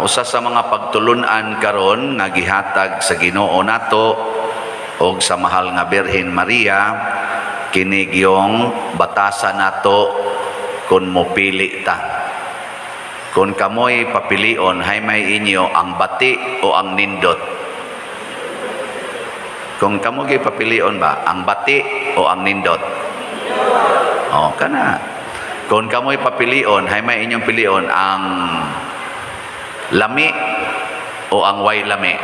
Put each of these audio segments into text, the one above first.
Usa sa mga pagtulunan karon nga gihatag sa Ginoo nato og sa mahal nga Birhen Maria, kini gyung batasan nato kung mopili ta. Kung kamoy papilion, hay may inyo ang bati o ang nindot? Kung kamo gyud papilion ba, ang bati o ang nindot? Oh, kana. Kung kamoy papilion, hay may inyong pilion ang lami o ang way lami?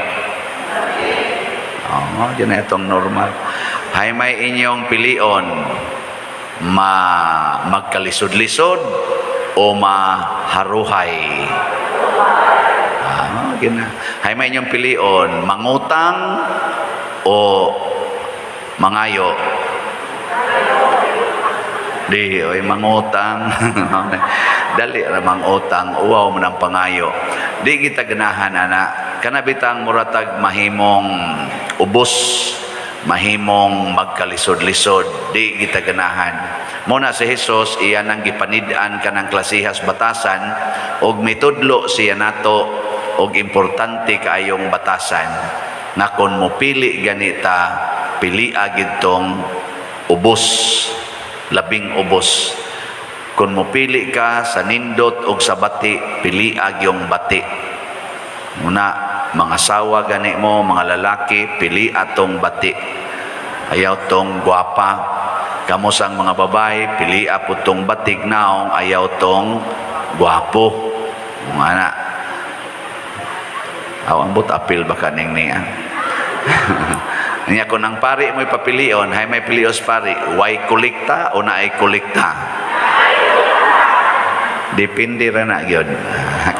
Oh, diyan na itong normal. Hay may inyong pilion ma magkalisod-lisod o maharuhay? Ah, gina. Hay may inyong pilion mangutang o mangayo? Di, oy, mangutang. Dali ra mangutang, uwaw man ang pangayo. Di kita ganahan ana. Kana bitang muratag mahimong ubos, mahimong magkalisod-lisod, di kita ganahan. Muna si Jesus, iyan ang gipanid-an kanang klasihas batasan og mitudlo siya nato og importante kaayong batasan nga kon mopili ganita, pilia gidtong ubos, labing ubos. Kung mopili ka sa nindot og sa bati, pilia gyung bati. Muna mga sawa gani mo, mga lalaki, pili atong bati, ayaw tong gwapa. Kamo sang mga babae, pili po tong batig naong, ayaw tong gwapo. Mga na aw, ambot apil ba kaning niya. Niya kung ang pari mo'y papilion, hay may pilios pari, way kolekta o naay kolekta? Depende ra na gyud.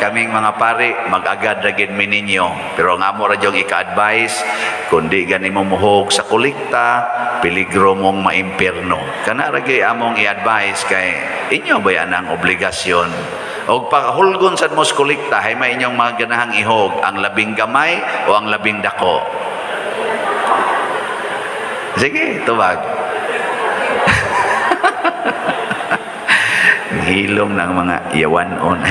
Kaming mga pari, mag-agad ra gyud mi ninyo. Pero ang amo ra gyud ika-advise, kung di gani mo muhog sa kolekta, peligro mong maimpierno. Kana ra gyud among i-advise kay inyo ba yan ang obligasyon. Og pagahulgon sad mo sa kolekta, hay may inyong mga ganahang ihog, ang labing gamay o ang labing dako? Sige, tubag. Hilom ng mga yawanon.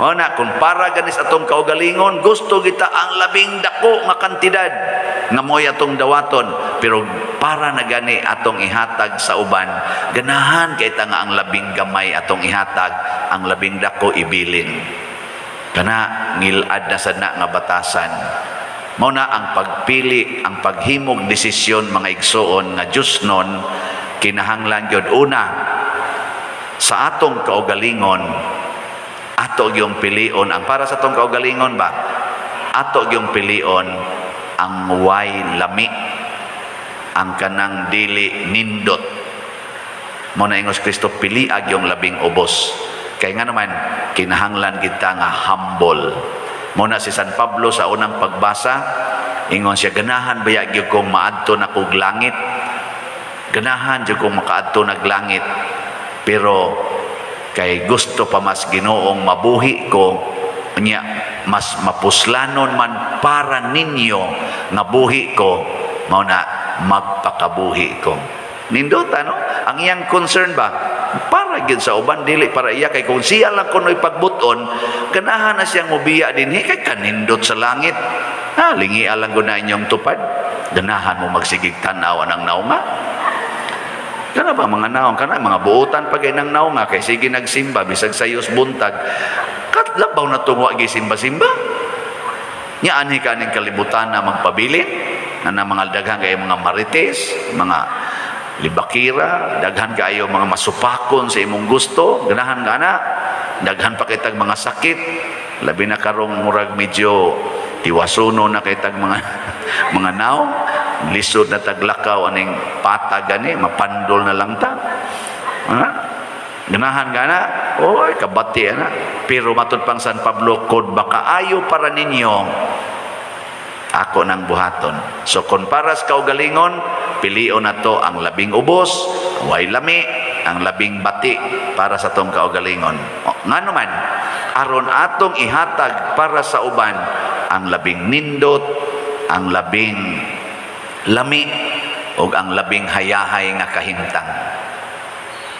O na, kung para ganis atong kaugalingon, gusto kita ang labing dako nga kantidad nga mo'y atong dawaton. Pero para na gani atong ihatag sa uban, ganahan kay ta nga ang labing gamay atong ihatag, ang labing dako ibilin. Kana ngilad na sad na nga batasan. Mao na ang pagpili, ang paghimog desisyon, mga igsuon nga Diyos nun, kinahanglan gyud una sa atong kaugalingon, ato gyung pilion ang para sa atong kaugalingon ba, ato gyung pilion ang way lami, ang kanang dili nindot. Mo na ingos Kristo, pili yung labing ubos, kay nga naman kinahanglan kita nga humble. Mo na si San Pablo sa unang pagbasa, ingon siya, "Ganahan baya gyud kong maadto na kog langit, ganahan gyud kong makaadto nag langit, pero kay gusto pa mas Ginoong mabuhi ko nya, mas mapuslanon man para ninyo nga buhi ko, mao na magpakabuhi ko." Nindot ano ang iyang concern ba, para gyud sa uban, dili para iya, kay kung siya lang kuno'y pagbuton, ganahan na siyang mobiya dinhi kay kanindot sa langit. Ha, lingia lang gud na inyong tupad, ganahan mo magsigig tan-aw ang naunga. Kana ba mga naong, kana mga buotan pa kay nang naunga kay sige nagsimba bisag sayos buntag. Katlabaw na tungwa gi simba-simba. Nya anhi kaning kalibutan na magpabilin na na mga daghan kay mga marites, mga libakira, daghan kaayo mga masupakon sa imong gusto, ganahan ka na, daghan pa kitag mga sakit, labi na karong murag medyo tiwasuno na kitag mga mga naong, lisod na taglakaw aning pata gani, mapandol na lang ta. Ha? Ganahan ka na, oy, kabati na. Pero matud pang San Pablo, kung baka ayo para ninyo, ako nang buhaton. So kung para sa kaugalingon, pilion na to ang labing ubos, way lami, ang labing bati para sa tong kaugalingon. O, nga naman, aron atong ihatag para sa uban ang labing nindot, ang labing lami, o ang labing hayahay nga kahimtang.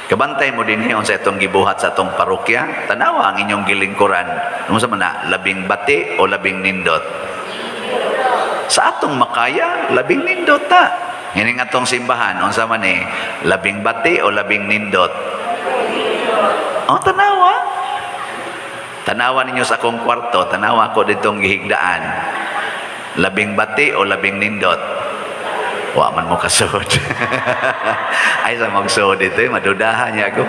Kabantay mo din sa itong gibuhat sa atong parokya. Tanawa ang inyong gilingkuran. Ano sa man na, labing bati o labing nindot? Sa atong makaya, labing nindot ta. Hining atong simbahan, unsa man eh, labing bati o labing nindot? Oh, tanawa. Tanawa ninyo sa akong kwarto, tanawa ko ditong gihigdaan. Labing bati o labing nindot? Wa man mo kasuod. Ay sa magsuod dito, eh, madudahan niya ako.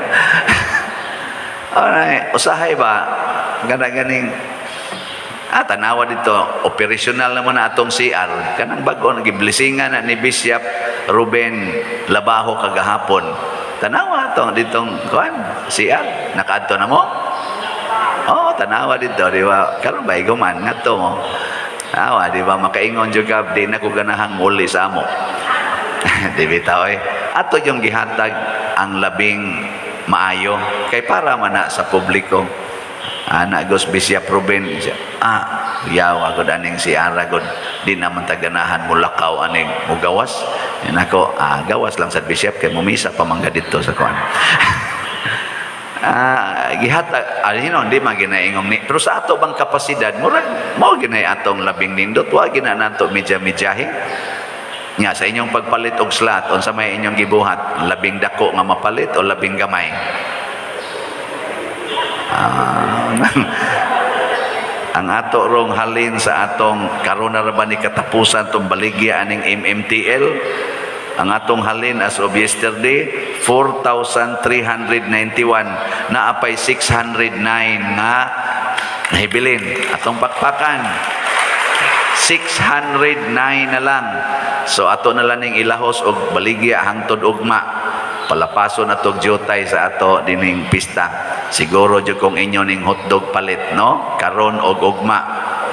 Alright, usahay ba? Gana ganing tanawa dito, operational na mo na atong CR. Kanang bago, nagiblesingan na ni Bishop Ruben Labajo kagahapon. Tanawa to ditong kuan, CR. Nakaadto na mo? Oh, tanawa dito, di ba? Karon ba iguman ngadto mo? Tanawa, di ba? Makaingon jud ka, di na ko ganahang muli sa amo. Di bitaw eh. Ato yung gihatag ang labing maayo kay para man na sa publiko. Ana gos Bishop Ruben siya, yaw ako aning si Aragod, di naman taganahan mo lakaw aning mugawas. Yan ako, gawas lang sa bishop kay mumisa pa man dito sa kuan. Gihatag alin di man ginaingong ni, pero sa ato bang kapasidad, murag mao ginay atong labing nindot, wa gina nato medya-medyahe. Nga sa inyong pagpalit og slot, unsa may inyong gibuhat, labing dako nga mapalit o labing gamay? Ang ato rong halin sa atong karon na ra ba ni katapusan tong baligya aning MMTL, ang atong halin as of yesterday 4,391, naapay 609 nga nahibilin. Atong pakpakan, 609 na lang. So ato na lang ning ilahos og baligya hangtod ugma. Palapaso na tog jutay sa ato dining pista. Siguro jud kung inyo ning hotdog palit, no, karon og ugma.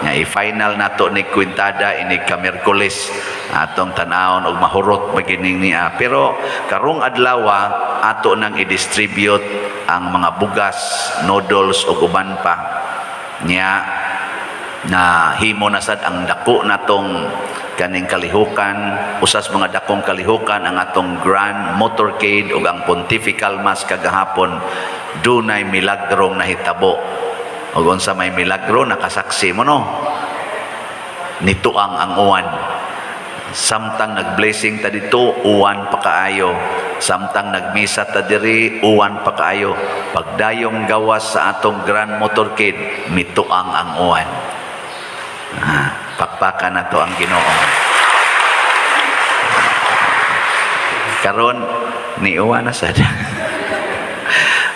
Nya i-final nato ni kwintada ini ka Miyerkules, atong tan-awon og mahurot magining niya. Pero karong adlaw ato nang i-distribute ang mga bugas, noodles ug uban pa. Nya na himo na sad ang dako natong kaning kalihukan, usas mga dakong kalihukan ang atong grand motorcade ug ang pontifical mass kagahapon. Dunay milagrong nahitabo. Ug unsa may milagro, nakasaksi mo, no? Nituang ang uwan. Samtang nagblessing ta dito, uwan pa kaayo. Samtang nagmisa ta diri, uwan pa kaayo. Pagdayong gawas sa atong grand motorcade, mituang ang uwan. Pakpakan na to ang Ginoo. Karon ni uwan na sad.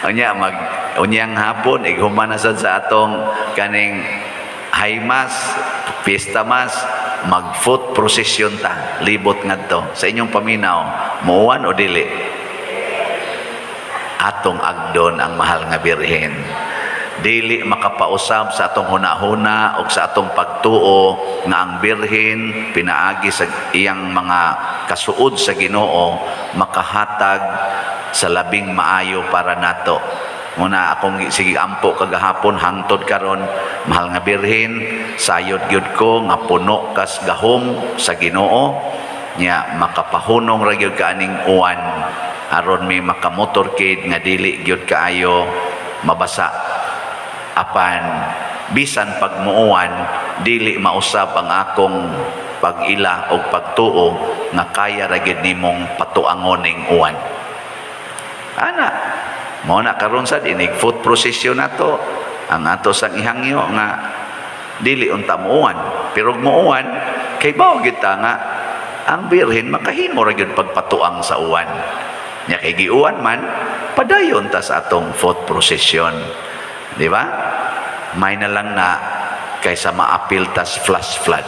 Unya mag unyang hapon ighuman na sad sa atong kaning high mass, fiesta mass, mag foot procession ta libot ngadto. Sa inyong paminaw, muuwan o dili? Atong agdon ang mahal nga Birhen. Dili makapausab sa atong hunahuna o sa atong pagtuo nga ang Birhen, pinaagi sa iyang mga kasuod sa Ginoo, makahatag sa labing maayo para nato. Muna akong sige ampo kagahapon hangtod karon, mahal nga Birhen, sayod gyud ko nga puno kas gahom sa Ginoo nya makapahunong ra gyud ka aning uwan aron may makamotorcade nga dili gyud kaayo mabasa. Apan bisan pag muuwan, dili mausab ang akong pag-ila o pagtuo nga kaya ra gyud nimong patuangon ning uwan. Ana mo na karon sad inig foot procession nato, ang ato sang ihangyo nga dili unta muuwan, pero ug muuwan, kay bawo kita nga ang Birhen makahimo ra gyud pagpatuang sa uwan. Nya kay giuwan man, padayon ta sa atong foot procession, di ba? May na lang na kaysa maapil tas flash flood.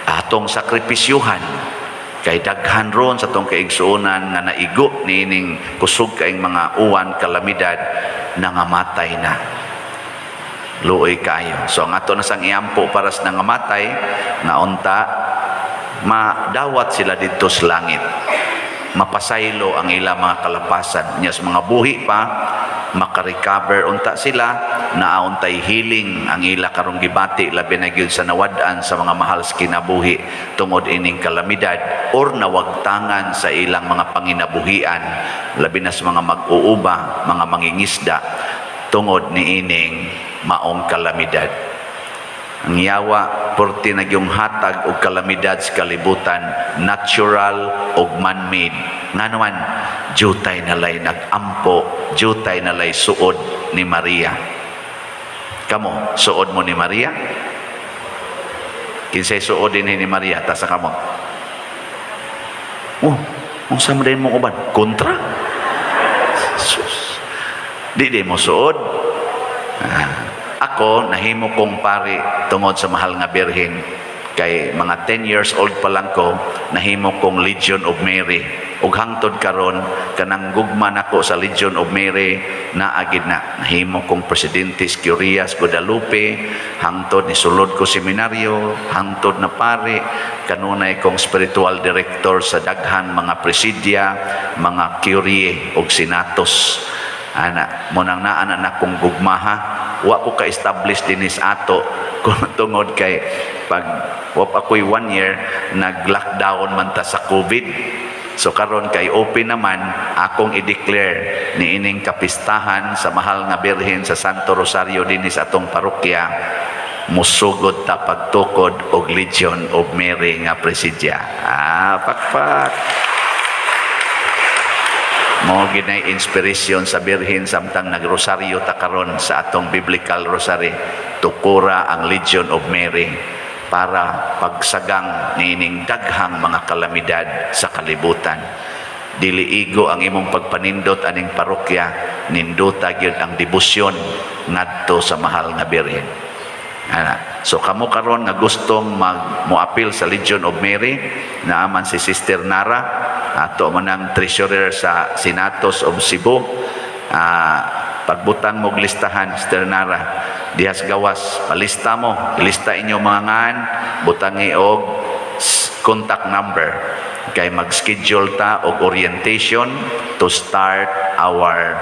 Atong sakripisyuhan kay daghan ron sa atong kaigsuonan nga naigo niining kusog kaing mga uwan, kalamidad, nangamatay na. Luoy kayo. So ang ato na sang iampo para sa nangamatay nga unta madawat sila didto sa langit, mapasaylo ang ilang mga kalapasan. Nya sa mga buhi pa, maka-recover unta sila, naa untay healing ang ila karong gibati, labi na gyud sa nawad-an sa mga mahal sa kinabuhi tungod ining kalamidad or nawagtangan sa ilang mga panginabuhian, labi na sa mga mag-uuba, mga mangingisda, tungod niining maong kalamidad. Ang yawa porti nagyung hatag og kalamidad sa kalibutan, natural og man-made. Ngano man, jutay nalay nag-ampo, jutay nalay suod ni Maria. Kamo, suod mo ni Maria? Kinsay suod din ni Maria? Taas sa kamot. Oh, unsa man din mo uban? Kontra? Sus. Di di mo suod. Ah, ako, nahimo kong pari tungod sa Mahal nga Birhen. Kay mga 10 years old pa lang ko, nahimo kong Legion of Mary. Ug hangtod karon, kanang gugma nako sa Legion of Mary, naagid na. Nahimo kong presidente sa Curias Guadalupe, hangtod ni sulod ko seminaryo, hangtod na pari, kanunay kong spiritual director sa daghan mga presidia, mga curie ug senatus. Ana, mao nang naa na nakong gugmaha. Wa ko ka-establish dinis ato kung tungod kay pag wa pa ko'y one year, nag-lockdown man ta sa COVID. So karon kay open naman, akong i-declare niining kapistahan sa Mahal nga Birhen sa Santo Rosario dinis atong parokya, musugod ta pagtukod og Legion of Mary nga presidia. Ah, pakpak. Mao ginay inspiration sa Birhen samtang nagrosaryo ta karon sa atong biblical rosary. Tukura ang Legion of Mary para pagsagang niining daghang mga kalamidad sa kalibutan. Dili igo ang imong pagpanindot aning parokya, nindota gyud ang debosyon ngadto sa Mahal nga Birhen. Ana. So kamo karon nga gustong mag moapil sa Legion of Mary, naaman si Sister Nara, ato man ang treasurer sa Senatus of Cebu. Ah, pagbutang mo og listahan, Sister Nara, diha sa gawas, palista mo, ilista inyo mga ngan, butangi og contact number kay mag-schedule ta og orientation to start our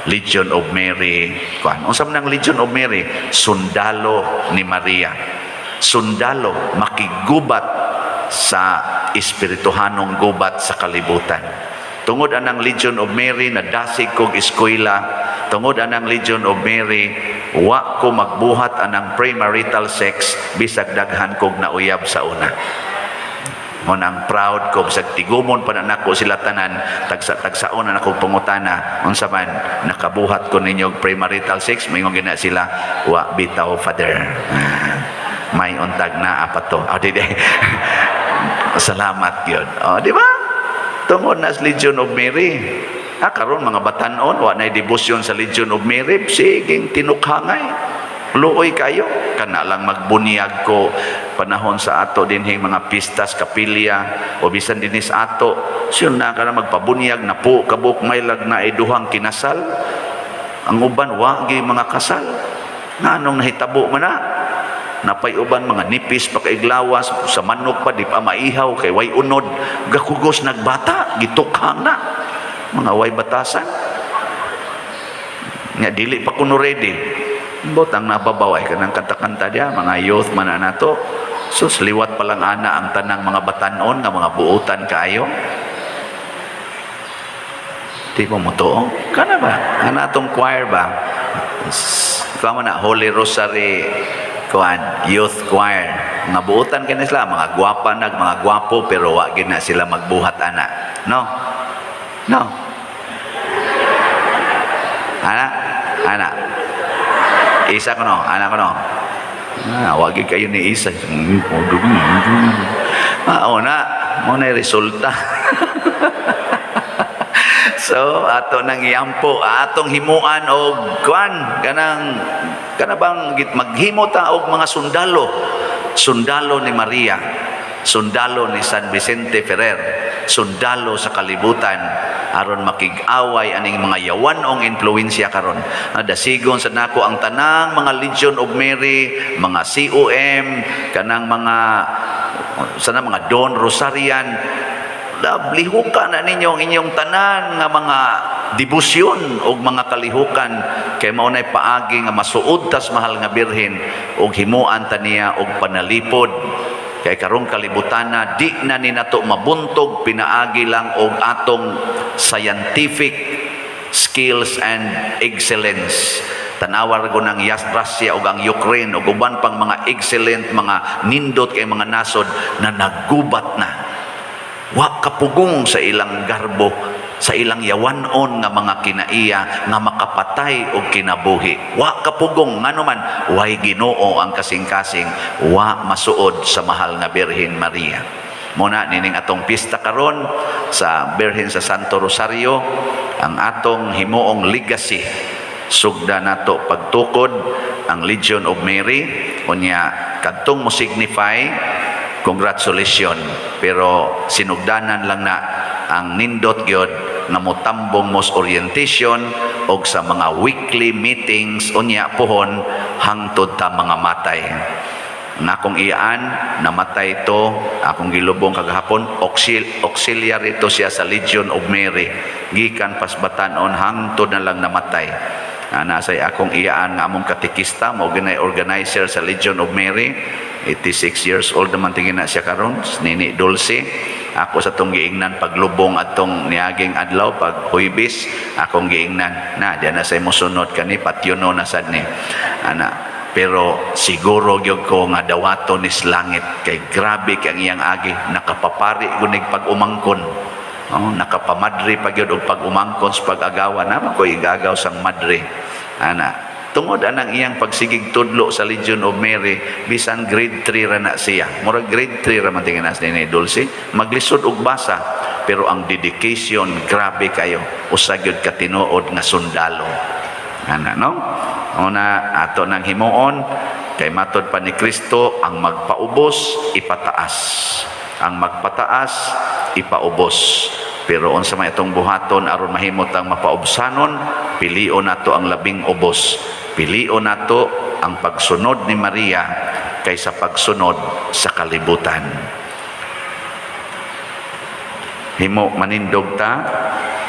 Legion of Mary. Kuan, unsa man ang Legion of Mary? Sundalo ni Maria. Sundalo makigubat sa espirituhanong gubat sa kalibutan. Tungod anang Legion of Mary, nadasig kog eskwela. Tungod anang Legion of Mary, wa ko magbuhat anang premarital sex bisag daghan kog nauyab sa una. Mao nang proud ko bisag tigumon pa na nako sila tanan, tagsa tagsaon na nako pangutana, unsa man, nakabuhat ko ninyo og premarital sex? Moingon gina sila, "Wa bitaw, Father." Ah, may untag na apat to. Oh, di, di. Salamat gyud. Oh, di ba? Tungod na sa Legion of Mary. Ah, karon mga batanon, wa nay debosyon sa Legion of Mary, siging tinukhangay. Luoy kayo, kana lang magbunyag ko panahon sa ato dinhing mga pistas kapilya o bisan dinis ato, siyon na kana magpabunyag na po kabuk may lag na duhang kinasal. Ang uban wa gi mga kasal. Nganong nahitabo man na? Napay uban mga nipis pa kaiglawas sa manok pa, di pa maihaw kay way unod, gakugos nagbata, gitukhang na mga way batasan nga dili pa kuno ready. Botang nababaway kanang kanta-kanta diya, mga youth man na nato. Sus, liwat pa lang ana ang tanang mga batanon nga mga buutan kaayo. Di mo mo tuo? Kana ba? Ana atong choir ba? Kuha na Holy Rosary kuan youth choir. Mga buutan kini sila, mga gwapa nag mga gwapo, pero wa gid na sila magbuhat ana. No? No. Ana? Ana. Isa ko no, ana ko no. Ah, wa gid kayo ni isa. Ah, na, mao na resulta. So ato nang iampo, atong himuan og kuan kanang kana bang maghimo ta og mga sundalo. Sundalo ni Maria, sundalo ni San Vicente Ferrer, sundalo sa kalibutan aron makig-away aning mga yawanong influensya karon. Ah, dasigon sa nako ang tanang mga Legion of Mary, mga COM, kanang mga sana mga Don Rosarian, lihuka na ninyo ang inyong tanan nga mga debosyon og mga kalihukan, kay mao nay paagi nga masuod tas Mahal nga Birhen og himuan ta niya og panalipod. Kay karong kalibutana, di na ni nato mabuntog pinaagi lang og atong scientific skills and excellence. Tanawa ko ng Russia ug ang Ukraine ug uban pang mga excellent, mga nindot kay mga nasod na naggubat na. Wa kapugong sa ilang garbo, sa ilang yawanon nga mga kinaiya nga makapatay og kinabuhi. Wa kapugong. Ngano man, way Ginoo ang kasing-kasing, wa masuod sa Mahal nga Birhen Maria. Muna nining atong pista karon sa Birhen sa Santo Rosario, ang atong himuong legacy, sugda nato pagtukod ang Legion of Mary. Unya kadtong mo signify congratulations, pero sinugdanan lang na ang nindot gyud nga motambong mos orientation og sa mga weekly meetings, unya pohon hangtod ta mga matay. Nga akong iyaan, namatay ito, akong gilubong kagahapon, auxiliary ito siya sa Legion of Mary. Gikan pas batanon, hangtod na lang namatay. Na nasay akong iyaan nga among katekista, mao ginay organizer sa Legion of Mary. 86 years old naman tingin na siya karon, Nini Dulce. Ako sa tong giingnan paglubong atong niaging adlaw, pag Huybis, akong giingnan. Na, diyan na say mosunod kani, patyuno na sad ni. Ana, pero siguro gyud ko nga dawaton nis langit kay grabe kay ang iyang agi, nakapapari gunig pag-umangkon. Oh, nakapamadre pa gyud og pag-umangkon sa pag-agawa naman ko igagaw sang madre. Ana, tungod anang iyang pagsigig tudlo sa Legion of Mary, bisan grade 3 ra na siya. Murag grade 3 ra man tingin nas ni Dulce, maglisod og basa, pero ang dedication grabe kayo. Usa gyud ka tinuod nga sundalo. Ana, no? Una ato nang himuon kay matod pa ni Kristo, ang magpaubos ipataas. Ang magpataas ipaubos. Pero unsa may atong buhaton aron mahimot ang mapaubsanon, pilion nato ang labing ubos. Pilion nato ang pagsunod ni Maria kaysa pagsunod sa kalibutan. Himo manindog ta.